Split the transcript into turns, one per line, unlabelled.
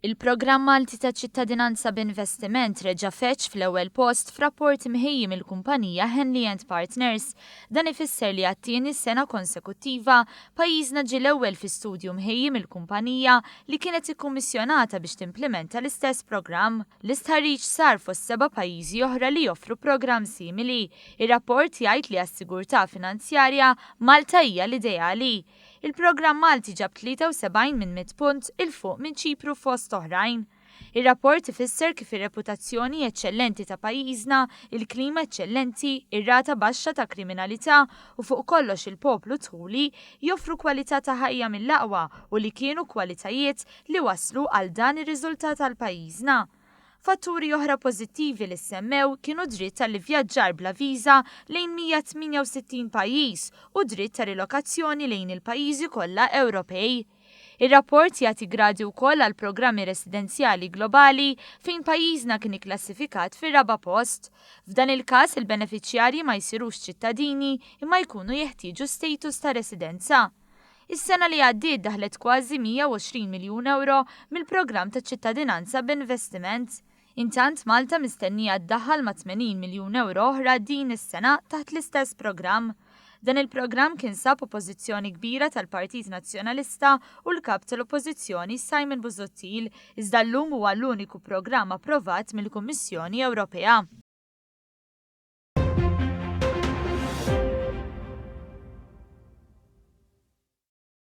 Il-Programm Malti ta' Ċittadinanza b'Investiment reġa' feġġ fl-ewwel post f'rapport imħejji mill-kumpanija Henley and Partners. Dan ifisser li għat-tieni sena konsekuttiva, pajjiżna ġie l-ewwel fi studju mħejji mill-kumpanija li kienet ikkummissjonata biex timplimenta l-istess programm. L-istħarriġ sar fost seba' pajjiżi oħra li joffru programm simili. Ir-rapport jgħid li għas-sigurtà finanzjarja, Malta hija l-ideali. Il-programm Malti ġab 73 minn 100 punt 'il fuq minn Ċipru fost oħrajn. Ir-rapport ifisser kif ir-reputazzjoni eċċellenti ta' pajjiżna, il-klima eċċellenti, ir-rata baxxa ta' kriminalità u fuq kollox il-poplu dħuli joffru kwalità ta' ħajja mill-aqwa u li kienu kwalitajiet li wasslu għal dan ir-riżultat għal pajjiżna. Fatturi oħra pożittivi li ssemmew kienu dritt għall-ivvjaġġar bla viża lejn 168 pajjiż u dritt ta' rilokazzjoni lejn il-pajjiżi kollha Ewropej. Ir-rapport jagħti gradi wkoll għal programmi residenzjali globali fejn pajjiżna kien ikklassifikat fir-raba' post. F'dan il-każ il-benefiċjarji ma jsirux ċittadini imma jkunu jeħtieġu status ta' residenza. Is-sena li għaddiet daħlet kważi 120 miljun ewro mill-programm ta' ċittadinanza b'investiment. Intant Malta mistennija ddaħħal ma' 80 miljun ewro oħra din is-sena taħt l-istess programm. Dan il-programm kien sab oppożizzjoni kbira tal-Partit Nazzjonalista u l-Kap tal-Oppożizzjoni Simon Busuttil, iżda llum huwa l-uniku programm approvat mill-Kummissjoni Ewropea.